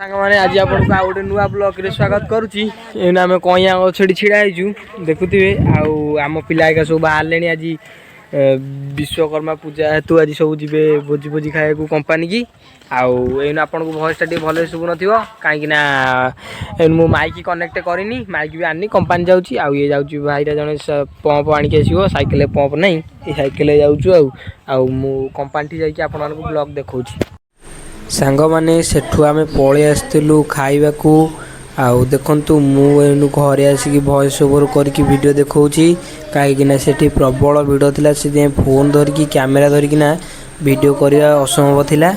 ସାଙ୍ଗମାନେ, ଆଜି ଆପଣଙ୍କୁ ଆଉ ଗୋଟେ ନୂଆ ବ୍ଲଗ୍ରେ ସ୍ୱାଗତ କରୁଛି। ଏଇନା ଆମେ କଇଁଆ ଗଛଠି ଛିଡ଼ା ହେଇଛୁ, ଦେଖୁଥିବେ। ଆଉ ଆମ ପିଲା ଏକା ସବୁ ବାହାରିଲେଣି। ଆଜି ବିଶ୍ୱକର୍ମା ପୂଜା ହେତୁ ଆଜି ସବୁ ଯିବେ ଭୋଜି ଭୋଜି ଖାଇବାକୁ କମ୍ପାନୀକି। ଆଉ ଏଇନା ଆପଣଙ୍କୁ ଭଏସ୍ଟା ଟିକେ ଭଲରେ ଶୁଭୁନଥିବ, କାହିଁକି ନା ଏଇନୁ ମୁଁ ମାଇକ୍ କନେକ୍ଟ କରିନି, ମାଇକ୍ ବି ଆଣିନି। କମ୍ପାନୀ ଯାଉଛି ଆଉ ଇଏ ଯାଉଛି ଭାଇଟା ଜଣେ ପମ୍ପ ଆଣିକି ଆସିବ। ସାଇକେଲରେ ପମ୍ପ ନାହିଁ, ଏ ସାଇକେଲରେ ଯାଉଛୁ। ଆଉ ଆଉ ମୁଁ କମ୍ପାନୀଠି ଯାଇକି ଆପଣମାନଙ୍କୁ ବ୍ଲଗ୍ ଦେଖାଉଛି। ସାଙ୍ଗମାନେ, ସେଠୁ ଆମେ ପଳେଇ ଆସିଥିଲୁ ଖାଇବାକୁ। ଆଉ ଦେଖନ୍ତୁ, ମୁଁ ଏଇନୁ ଘରେ ଆସିକି ଭଏସ୍ ଓଭର୍ କରିକି ଭିଡ଼ିଓ ଦେଖାଉଛି, କାହିଁକିନା ସେଠି ପ୍ରବଳ ଭିଡ଼ ଥିଲା। ସେଥିପାଇଁ ଫୋନ୍ ଧରିକି, କ୍ୟାମେରା ଧରିକିନା ଭିଡ଼ିଓ କରିବା ଅସମ୍ଭବ ଥିଲା।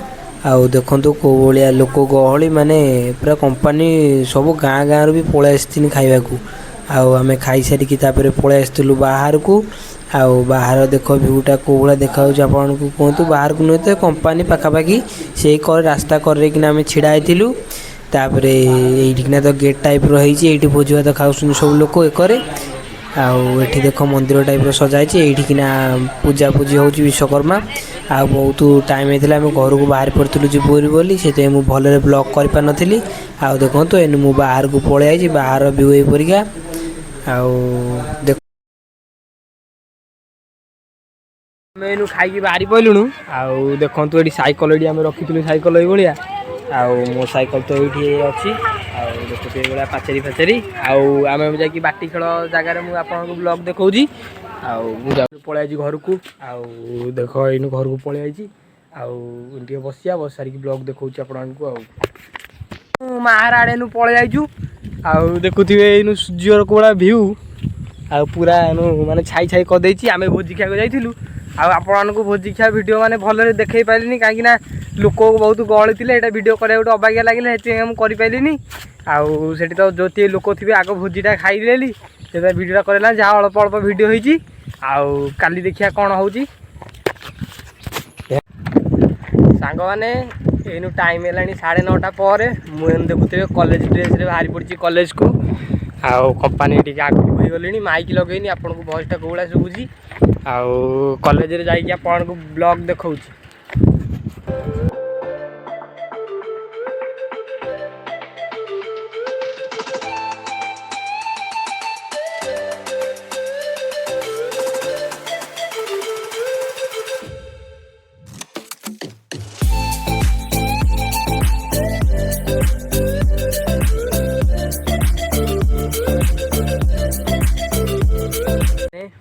ଆଉ ଦେଖନ୍ତୁ କେଉଁ ଭଳିଆ ଲୋକ ଗହଳି, ମାନେ ପୁରା କମ୍ପାନୀ ସବୁ ଗାଁ ଗାଁରୁ ବି ପଳେଇ ଆସିଛନ୍ତି ଖାଇବାକୁ। ଆଉ ଆମେ ଖାଇସାରିକି ତାପରେ ପଳେଇ ଆସିଥିଲୁ ବାହାରକୁ। ଆଉ ବାହାର ଦେଖ, ଭିଉଟା କେଉଁ ଭଳିଆ ଦେଖାଯାଉଛି ଆପଣଙ୍କୁ କୁହନ୍ତୁ। ବାହାରକୁ ନୁହେଁ ତ, କମ୍ପାନୀ ପାଖାପାଖି ସେଇ କର ରାସ୍ତା କରରେ କିନା ଆମେ ଛିଡ଼ା ହେଇଥିଲୁ। ତାପରେ ଏଇଠିକିନା ତ ଗେଟ୍ ଟାଇପ୍ର ହେଇଛି, ଏଇଠି ଭୋଜି ଭାତ ଖାଉଛନ୍ତି ସବୁ ଲୋକ ଏକରେ। ଆଉ ଏଠି ଦେଖ, ମନ୍ଦିର ଟାଇପ୍ର ସଜା ହେଇଛି, ଏଇଠିକିନା ପୂଜା ପୂଜି ହେଉଛି ବିଶ୍ୱକର୍ମା। ଆଉ ବହୁତ ଟାଇମ୍ ହେଇଥିଲା, ଆମେ ଘରକୁ ବାହାରି ପଡ଼ିଥିଲୁ ଯିବୁ ବୋଲି, ସେଥିପାଇଁ ମୁଁ ଭଲରେ ବ୍ଲଗ୍ କରିପାରିନଥିଲି। ଆଉ ଦେଖନ୍ତୁ, ଏଇନୁ ମୁଁ ବାହାରକୁ ପଳେଇ ଆଇଛି। ବାହାର ଭିଉ ଏଇପରିକା। ଆଉ ଦେଖ ଆମେ ଏଇନୁ ଖାଇକି ବାହାରି ପଇଲୁଣୁ। ଆଉ ଦେଖନ୍ତୁ, ଏଠି ସାଇକେଲ, ଏଇଠି ଆମେ ରଖିଥିଲୁ ସାଇକେଲ ଏଇଭଳିଆ। ଆଉ ମୋ ସାଇକେଲ ତ ଏଇଠି ଅଛି। ଆଉ ଦେଖୁଥିବେ, ଏଇଭଳିଆ ପାଚେରୀ ଫାଚେରୀ। ଆଉ ଆମେ ଯାଇକି ବାଟି ଖେଳ ଜାଗାରେ ମୁଁ ଆପଣଙ୍କୁ ବ୍ଲଗ୍ ଦେଖାଉଛି। ଆଉ ମୁଁ ଯାଉଛି, ପଳେଇ ଆଇଛି ଘରକୁ। ଆଉ ଦେଖ, ଏଇନୁ ଘରକୁ ପଳେଇ ଆଇଛି। ଆଉ ଟିକେ ବସିବା, ବସି ସାରିକି ବ୍ଲଗ୍ ଦେଖାଉଛି ଆପଣମାନଙ୍କୁ। ଆଉ ମୁଁ ମାହାର ଆଡ଼େ ଏଇନୁ ପଳେଇ ଆଇଛୁ। ଆଉ ଦେଖୁଥିବେ, ଏଇନୁ ସୂର୍ଯ୍ୟର କୋଉଭଳିଆ ଭିଉ, ଆଉ ପୁରା ଏନୁ ମାନେ ଛାଇ ଛାଇ କରିଦେଇଛି। ଆମେ ଭୋଜି ଖାଇବାକୁ ଯାଇଥିଲୁ। ଆଉ ଆପଣମାନଙ୍କୁ ଭୋଜି ଖିଆ ଭିଡ଼ିଓ ମାନେ ଭଲରେ ଦେଖେଇ ପାରିଲିନି, କାହିଁକି ନା ଲୋକ ବହୁତ ଗହଳି ଥିଲେ। ଏଇଟା ଭିଡ଼ିଓ କରିବାକୁ ଗୋଟେ ଅବାଗିଆ ଲାଗିଲା, ସେଥିପାଇଁ ମୁଁ କରିପାରିଲିନି। ଆଉ ସେଠି ତ ଯେତିକି ଲୋକ ଥିବେ, ଆଗ ଭୋଜିଟା ଖାଇଦେଲି, ସେଥିପାଇଁ ଭିଡ଼ିଓଟା କରିଲା। ଯାହା ଅଳ୍ପ ଅଳ୍ପ ଭିଡ଼ିଓ ହେଇଛି। ଆଉ କାଲି ଦେଖିବା କ'ଣ ହେଉଛି। ସାଙ୍ଗମାନେ, ଏଇନୁ ଟାଇମ୍ ହେଲାଣି 9:30 ପରେ। ମୁଁ ଏଇନୁ ଦେଖୁଥିବେ, କଲେଜ ଡ୍ରେସ୍ରେ ବାହାରି ପଡ଼ିଛି କଲେଜକୁ। ଆଉ କମ୍ପାନୀ ଟିକେ ଆଗକୁ ହେଇଗଲିଣି, ମାଇକ୍ ଲଗେଇନି, ଆପଣଙ୍କୁ ଭଏସ୍ଟା କେଉଁ ଭଳିଆ ଶୁଭୁଛି। ଆଉ କଲେଜରେ ଯାଇକି ଆପଣଙ୍କୁ ବ୍ଲଗ୍ ଦେଖାଉଛି।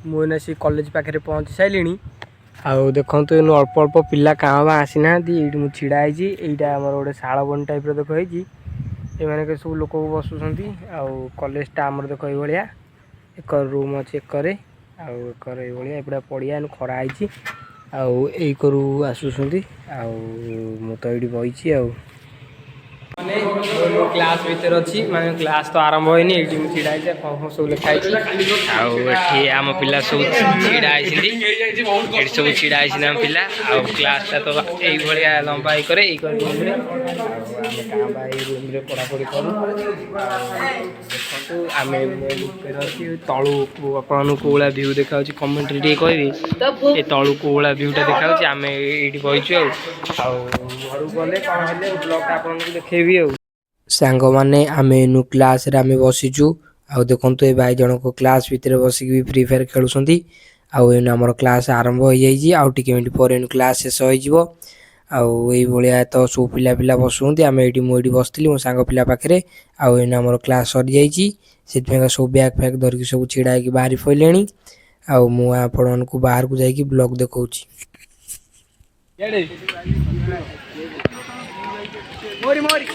ମୁଁ ଏଇନା ସେ କଲେଜ ପାଖରେ ପହଞ୍ଚି ସାରିଲିଣି। ଆଉ ଦେଖନ୍ତୁ, ଏଇନୁ ଅଳ୍ପ ଅଳ୍ପ ପିଲା କାଁ ଭାଁ ଆସିନାହାନ୍ତି। ଏଇଠି ମୁଁ ଛିଡ଼ା ହେଇଛି। ଏଇଟା ଆମର ଗୋଟେ ଶାଳବଣି ଟାଇପ୍ର ଦେଖ ହେଇଛି, ଏମାନେ ସବୁ ଲୋକ ବସୁଛନ୍ତି। ଆଉ କଲେଜଟା ଆମର ଦେଖ ଏଇଭଳିଆ, ଏକ ରୁମ୍ ଅଛି ଏକରେ, ଆଉ ଏକରେ ଏଇଭଳିଆ ଏପଟେ ପଡ଼ିଆ। ଏନୁ ଖରା ହେଇଛି ଆଉ ଏଇ କରୁ ଆସୁଛନ୍ତି। ଆଉ ମୁଁ ତ ଏଇଠି ବଇଛି। ଆଉ ମାନେ ମୁଁ କ୍ଲାସ୍ ଭିତରେ ଅଛି, ମାନେ କ୍ଲାସ୍ ତ ଆରମ୍ଭ ହେଇନି। ଏଇଠି ମୁଁ ଛିଡ଼ା ହେଇଛି। ଆଉ କ'ଣ କ'ଣ ସବୁ ଲେଖା ହେଇଛି। ଆଉ ଏଠି ଆମ ପିଲା ସବୁ ଛିଡ଼ା ହେଇଛନ୍ତି। ଏଠି ସବୁ ଛିଡ଼ା ହେଇଛନ୍ତି ଆମ ପିଲା। ଆଉ କ୍ଲାସ୍ଟା ତ ଏଇଭଳିଆ ଲମ୍ବା ଏଇ କରେ, ଏଇ କରେ ରୁମ୍ରେ। ଆଉ ଆମେ କାଁ ବା ଏଇ ରୁମ୍ରେ ପଢ଼ାପଢ଼ି କରୁ। ଆଉ ଦେଖନ୍ତୁ, ଆମେ ମୁଁ ଉପରେ ଅଛି। ତଳୁ ଆପଣଙ୍କୁ କୋଉ ଭଳିଆ ଭିଉ ଦେଖାଯାଉଛି, କମେଣ୍ଟରେ ଟିକେ କହିବେ। ଏ ତଳୁ କୋଉ ଭଳିଆ ଭିଉଟା ଦେଖାଯାଉଛି। ଆମେ ଏଇଠି ବଇଛୁ। ଆଉ ଆଉ ଘରକୁ ଗଲେ କ'ଣ ହେଲେ ବ୍ଲଗ୍ଟା ଆପଣଙ୍କୁ ଦେଖେଇବି। ଆଉ ସାଙ୍ଗମାନେ, ଆମେ ଏଇନୁ କ୍ଲାସ୍ରେ ଆମେ ବସିଛୁ। ଆଉ ଦେଖନ୍ତୁ, ଏ ଭାଇ ଜଣକ କ୍ଲାସ୍ ଭିତରେ ବସିକି ବି ଫ୍ରି ଫାୟାର୍ ଖେଳୁଛନ୍ତି। ଆଉ ଏଇନୁ ଆମର କ୍ଲାସ୍ ଆରମ୍ଭ ହେଇଯାଇଛି। ଆଉ ଟିକେ ମିନିଟ୍ ପରେ ଏଇନୁ କ୍ଲାସ୍ ଶେଷ ହେଇଯିବ। ଆଉ ଏଇଭଳିଆ ତ ସବୁ ପିଲା ପିଲା ବସୁଛନ୍ତି। ଆମେ ଏଇଠି, ମୁଁ ଏଇଠି ବସିଥିଲି ମୋ ସାଙ୍ଗ ପିଲା ପାଖରେ। ଆଉ ଏଇନୁ ଆମର କ୍ଲାସ୍ ସରିଯାଇଛି, ସେଥିପାଇଁକା ସବୁ ବ୍ୟାଗ୍ ଫ୍ୟାଗ୍ ଧରିକି ସବୁ ଛିଡ଼ା ହେଇକି ବାହାରି ପଡ଼ିଲେଣି। ଆଉ ମୁଁ ଆପଣମାନଙ୍କୁ ବାହାରକୁ ଯାଇକି ବ୍ଲଗ୍ ଦେଖାଉଛି। ଇଆଡ଼େ ମୋରି ମୋରି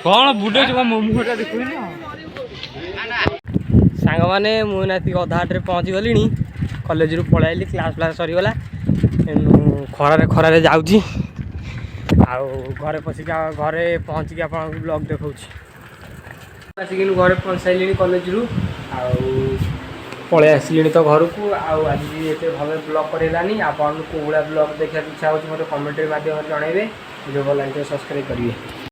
କ'ଣ ବୁଲୁଛୁ? କ'ଣ ମୋ ମୁହଁଟା ଦେଖୁନି ନା? ସାଙ୍ଗମାନେ, ମୁଁ ଏଇନା ଆସିକି ଅଧା ବାଟରେ ପହଞ୍ଚି ଗଲିଣି। କଲେଜରୁ ପଳେଇ ଆଇଲି, କ୍ଲାସ୍ ଫ୍ଲାସ୍ ସରିଗଲା। ଏନୁ ଖରାରେ ଖରାରେ ଯାଉଛି। ଆଉ ଘରେ ପଶିକି, ଆଉ ଘରେ ପହଞ୍ଚିକି ଆପଣଙ୍କୁ ବ୍ଲଗ୍ ଦେଖାଉଛି। ଆସିକି ମୁଁ ଘରେ ପହଞ୍ଚି ସାରିଲିଣି କଲେଜରୁ। ଆଉ ପଳେଇ ଆସିଲିଣି ତ ଘରକୁ। ଆଉ ଆଜି ଏତେ ଭଲ ବ୍ଲଗ୍ କରିହେଲାନି। ଆପଣଙ୍କୁ କେଉଁ ଭଳିଆ ବ୍ଲଗ୍ ଦେଖିବାକୁ ଇଚ୍ଛା ହେଉଛି, ମୋତେ କମେଣ୍ଟ ମାଧ୍ୟମରେ ଜଣାଇବେ। ଭିଡ଼ିଓ ଭଲ ଲାଗିଥିବ, ସବସ୍କ୍ରାଇବ୍ କରିବେ।